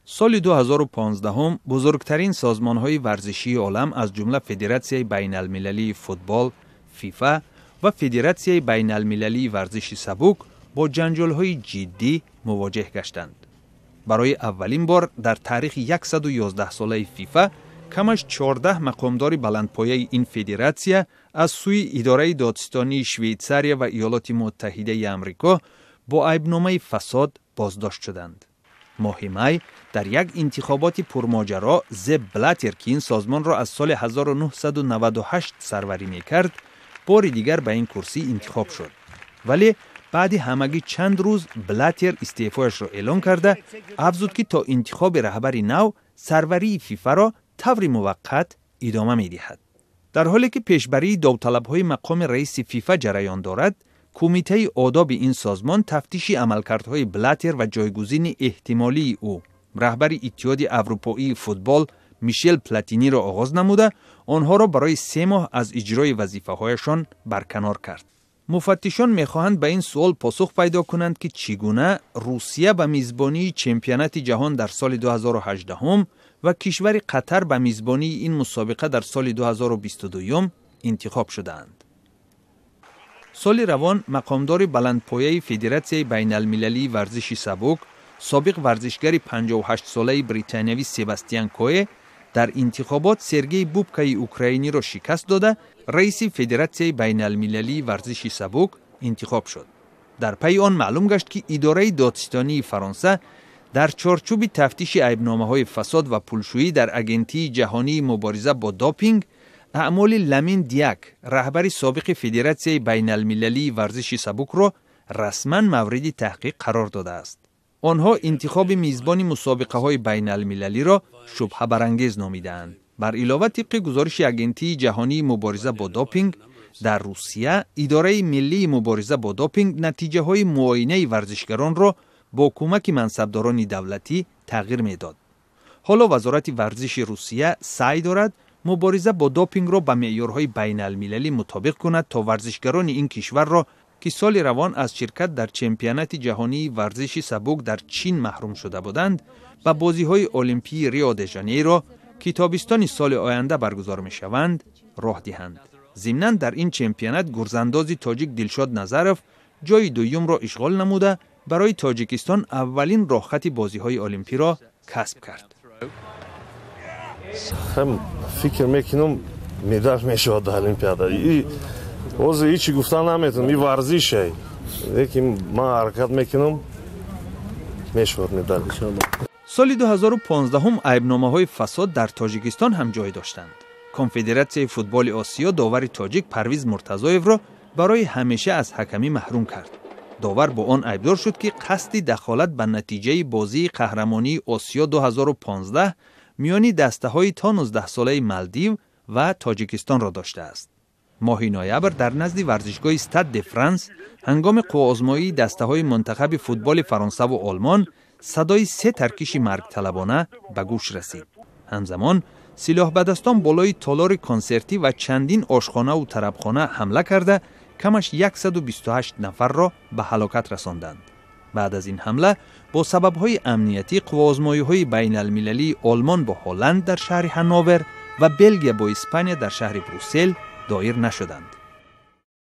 Соли 2015 бузургтарин созмонҳои варзишии олам, аз ҷумла Федератсияи байналмилалии футбол ФИФА ва Федератсияи байналмилалии варзиши сабук, бо ҷанҷолҳои ҷиддӣ мувоҷеҳ гаштанд. Барои аввалин бор дар таърихи 111-солаи ФИФА камаш 14 мақомдори баландпояи ин федератсия аз сӯи идораи додситонии Швейтсария ва Иёлоти Муттаҳидаи Амрико бо айбномаи фасод боздошт шуданд. Моҳи май дар як интихоботи пурмоҷаро Зеп Блатер, ки ин созмонро аз соли 1998 сарварӣ мекард, бори дигар ба ин курсӣ интихоб шуд. Вале баъди ҳамагӣ чанд рӯз Блатер истеъфояшро эълон карда, афзуд, ки то интихоби раҳбари нав сарварии ФИФАро таври муваққат идома медиҳад. Дар ҳоле ки пешбарии довталабҳои мақоми раиси ФИФА ҷараён дорад, кумитаи одоби ин созмон тафтиши амалкардҳои Блатер ва ҷойгузини эҳтимолии ӯ, раҳбари Иттиҳоди Аврупоии футбол Мишел Платиниро оғоз намуда, онҳоро барои 3 моҳ аз иҷрои вазифаҳояшон барканор кард. Муфаттишон мехоҳанд ба ин суол посух пайдо кунанд, ки чӣ гуна Русия ба мизбонии чемпионати ҷаҳон дар соли 2018 ва кишвари Қатар ба мизбонии ин мусобиқа дар соли 2022 интихоб шудаанд. Соли равон мақомдори баландпояи Федератсияи байналмилалии варзиши сабук, собиқ варзишгари 58-солаи британиявӣ Себастьян Кое дар интихобот Сергей Бубкаи украиниро шикаст дода, раиси Федератсияи байналмилалии варзиши сабук интихоб шуд. Дар пайи он маълум гашт, ки идораи додситонии Фаронса дар чорчӯби тафтиши айбномаҳои фасод ва пулшӯӣ дар Агентии ҷаҳонии мубориза бо допинг аъмоли Ламин Диак, раҳбари собиқи Федератсияи байналмилалии варзиши сабукро, расман мавриди таҳқиқ қарор додааст. Онҳо интихоби мизбони мусобиқаҳои байналмилалиро шубҳабарангез номидаанд. Бар илова, тибқи гузориши Агентии ҷаҳонии мубориза бо допинг, дар Русия идораи миллии мубориза бо допинг натиҷаҳои муоинаи варзишгаронро бо кӯмаки мансабдорони давлатӣ тағйир медод. Ҳоло вазорати варзиши Русия саъй дорад мубориза бо допингро ба меъёрҳои байналмилалӣ мутобиқ кунад, то варзишгарони ин кишварро, ки соли равон аз ширкат дар чемпионати ҷаҳонии варзиши сабук дар Чин маҳрум шуда буданд, ба бозиҳои Олимпии Рио де Жанейро, ки тобистони соли оянда баргузор мешаванд, роҳ диҳанд. Зимнан, дар ин чемпионат гурзандози тоҷик Дилшод Назаров ҷои дуюмро ишғол намуда, барои Тоҷикистон аввалин роҳхати бозиҳои олимпиро касб кард. Фикр мекунам, медал мешавад дар Олимпиада. Ҳозир ҳичи гуфта наметавонам, и варзише, лекин ман ҳаракат мекунам, мешавад медал. Соли 2015 айбномаҳои фасод дар Тоҷикистон ҳам ҷой доштанд. Конфедератсияи футболи Осиё довари тоҷик Парвиз Муртазоевро барои ҳамеша аз ҳакамӣ маҳрум кард. Довар бо он айбдор шуд, ки қасди дахолат ба натиҷаи бозии қаҳрамонии Осиё 2015 миёни дастаҳои то 19-солаи Малдив ва Тоҷикистонро доштааст. Моҳи ноябр дар назди варзишгоҳи Стад де Франс ҳангоми қувваозмоии дастаҳои мунтахаби футболи Фаронсаву Олмон садои се таркиши маргталабона ба гӯш расид. Ҳамзамон силоҳбадастон болои толори консертӣ ва чандин ошхонаву тарабхона ҳамла карда, камаш 128 нафарро ба ҳалокат расонданд. Баъд аз ин ҳамла бо сабабҳои амниятӣ қувваозмоиҳои байналмилалии Олмон бо Ҳолланд дар шаҳри Ҳанновер ва Белгия бо Испания дар шаҳри Брюссел доир нашуданд.